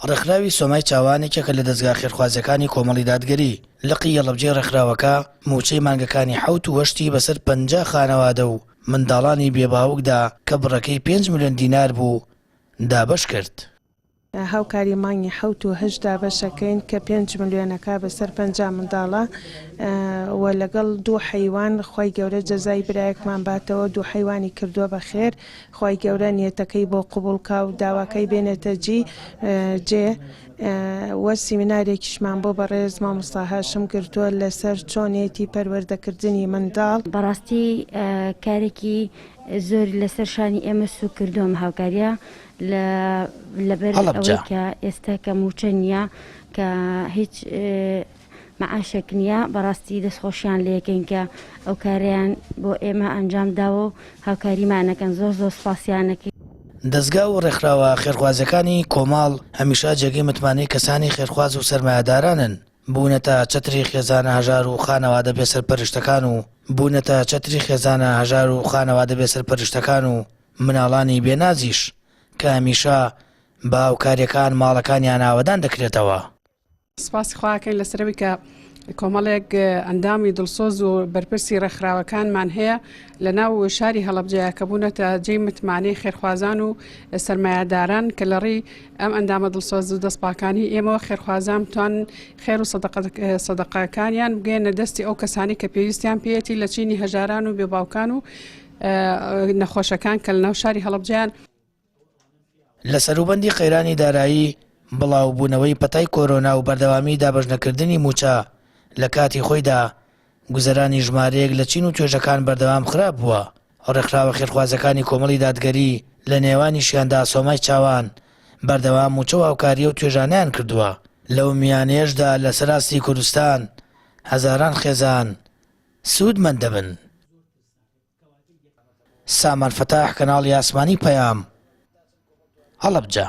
ڕێکخراوی سۆمای چاوان یەکێکە لە دەزگا خێرخوازییەکانی کۆمەڵی دادگەری، لقی یەڵەبجەی ڕێکخراوەکە مووچەی مانگەکانی حەوت و هەشتی بەسەر 50 خانەوادە و منداڵانی بێ باوکدا کە بڕەکەی 5 ملیۆن دینار بوو دابەش کرد. هاوکاری مانگی حەوت و هەشت دابەشەکەین کە پێنج ملیۆنەکە بەسەر 50 منداڵە و لەگەڵ دوو حەیوان خوای گەورە جەزای برایەکمان باتەوە دوو حەیوانی کردووە بە خێر خوای گەورە نیەتەکەی بۆ قبوڵ کا و داواکەی بێنێتە جی جێ وە سیمینارێکیشمان بۆ بەڕێز مامۆستا هاشم گرتووە لەسەر چۆنێتی پەروەردەکردنی منداڵ. بەڕاستی کارێکی زۆری لەسەر شانی ئێمە سوک کردووە ئەم هاوکاریە لە لەبەر هەڵەبجە. ئەوەی کە ئێستا کە مووچە نییە کە هیچ مەعاشێک نییە بەڕاستی دەستخۆشیان لێکەین کە ئەو کارەیان بۆ ئێمە ئەنجام داوە و هاوکاریمانەکەن زۆر زۆر سوپاسیانەکەین. دەزگا و ڕێکخراوە خێرخوازیەکانی کۆمەڵ هەمیشە جێگەی متمانەی کەسانی خێرخواز و سەرمایەدارانن، بوونەتە چەتری خێزانە هەژار و خانەوادە بێ سەرپەرشتەکان و بوونەتە چەتری خێزانە هەژار و خانەوادە بێ سەرپەرشتەکان و مناڵانی بێ نازیش کە هەمیشە بە هاوکاریەکان ماڵەکانیان ئاوەدان دەکرێتەوە. سپاسی خوا ئەکەین لەسەر ئەوەی کە کۆمەڵێک ئەندامی دڵسۆز و بەرپرسی ڕێکخراوەکانمان هەیە لە ناو شاری هەڵەبجەیە کە بوونەتە جێی متمانەی خێرخوازان و سەرمایەداران کە لە ڕێی ئەم ئەندامە دڵسۆز و دەستپاکانی ئێمەوە خێرخوازان بتوان خێر و سەدەقەکانیان بگەیەنە دەستی ئەو کەسانی کە پێویستیان پێیەتی لە چینی هەژاران و بێباوکان و نەخۆشەکان کە لە ناو شاری هەڵەبجەیان. لە سەروبەندی قەیرانی دارایی، بڵاوبوونەوەی پەتای کۆرۆنا و بەردەوامی دابەشنەکردنی مووچە لە کاتی خۆیدا، گوزەرانی ژمارەیەک لە چین و توێژەکان بەردەوام خراپ بووە. ڕێکخراوە خێرخوازەکانی کۆمەڵی دادگەری لە نێوانیشیاندا سۆمای چاوان بەردەوام مووچە و هاوکاری ئەو توێژانەیان کردووە. لەو میانەیەشدا لەسەر ئاستی کوردستان هەزاران خێزان سوودمەند دەبن. سامان فەتاح کەناڵی ئاسمانی پەیام، هەڵەبجە.